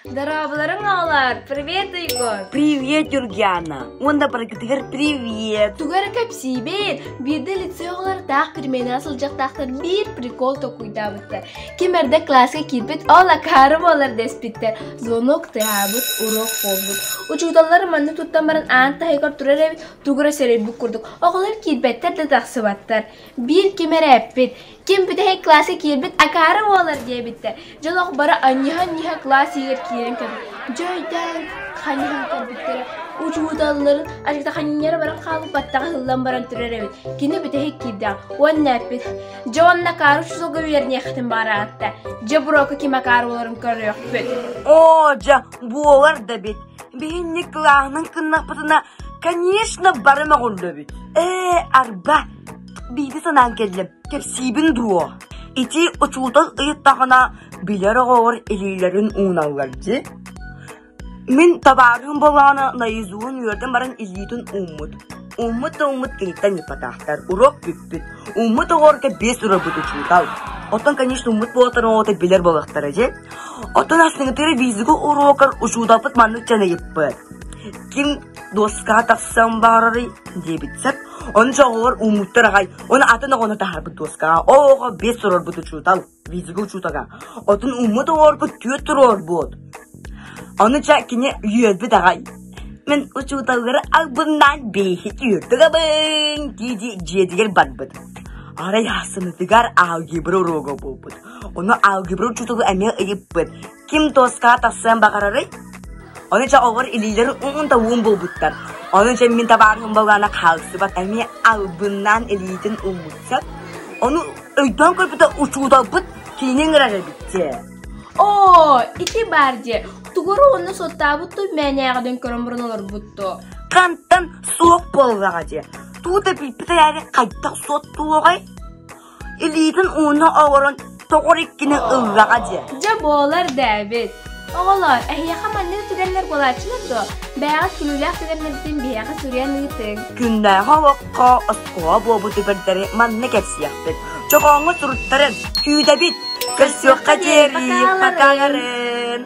Дорооболоруҥ, оҕолор! Привет, Егор! Привет, Юргиана! Уонна барыгытыгар привет! Тугу эрэ кэпсиибин. Биирдэ лицей оҕолоро таах переменаҕа сылдьыахтаахтар биир прикол толкуйдаабыттар. Ким эрдэ кылааска киирбит, ол акаары буолар дэспиттэр. Звонок тыаһаабыт, уруок буолбут. Учууталлар маннык туттан баран аан таһыгар турар эбит, тугу эрэ сэрэйбит курдук. Оҕолор киирбэттэр да тахсыбаттар. Биир ким эрэ эппит, Ким бүтэһик кылааска киирбит акаары буолар диэбиттэр. Дьон ох бары анньыһа-анньыһа кылаас иһигэр киирэн кэлбит. Дьэ өйдөөн ханньыһан кэлбиттэрэ. Учууталларын ачыкта ханньара баран хаалбыт баттаҕа ыһыллан баран турар эбит. Кини бүтэһик киирдэҕ. Уонна эппит: «Дьэ уонна акаары учууталга үөрэниэххитин баҕараҕытта. Дьэ бурока ким акаары буоларын көрүөхпүт». Оо, дьэ, буолар да бит. Биһинник кылааһынан кыннахпытына, конечно, бары мөҕүллэбит. Ээ, арба, Биирдэ санаан кэллим, кэпсиибин дуо? Ити учуутал ыйыттаҕына, билэр оҕолор илиилэрин ууналлар дии. Мин табаарыһым буоллаҕына наизуһун үөрдэн баран илиитин ууммут. Ууммут да ууммут киниттэн ыыппатахтар. Уруок бүппүт. Ууммут оҕолорго биэс уруобут учуутал. Оттон, конечно, ууммут буолтар оҕото билэр буолуохтара дии. Оттон астыҥытыгар физика уруокар учууталбыт маннык дьон ыйыппыт. Ким дуоскаҕа тахсан баарарый диэбит сөп. Ону оҕолор ууммуттар аҕай, ону атын оҕону таһаарбыт дуоскаҕа. Ол оҕо биэс туруорбут учуутал, физика учуутала. Отун ууммут оҕолорбут түөрт туруорбут. Ону ча кини үөрбүт аҕай. Мин учууталлары албыннаан биэһи үөрдүгабын дии-дии дьиэтигэр барбыт. Арай аһсынытыгар алгебра уруога буолбут. Ону алгебра учуутала эмиэ ыйыппыт. Ким тоскаҕа тахсыан баҕарарый? Ону дьэ оҕолор илиилэрин уун да уун булбуттар. Ону дьэ мин табаарыһым балаана хаалсыбат эмиэ албыннаан илиитин ууммутсат. Ону өйдөөн көрбүтэ учууталбыт кинини ыҥырар эбит дьэ. Оо, ити баар дьэ. Тугуру уонна суоттаабыт туу мээнээҕинэн көрөн баран олорбут дуо? Хантан суох буоллаҕа дьэ. Туу да билбит эрээри хайдах суоттуоҕай? Илиитин ууна оҥорон тоҕор иккини ыллаҕа дьэ. Дьэ буолар да эбит. Оҕолоор, эһиэхэ маннык түгэннэр буолааччылар дуо? Бэйэҕит күлүүлээх түгэннэрбитин биһиэхэ суруйан ыытыҥ. Күннээҕи олоххо оскуола буолбут үбэрдэри манна кэпсиэхпит. Чохооҥҥо суруттарын күүтэбит. Көрсүөххэ диэри. Покаларын.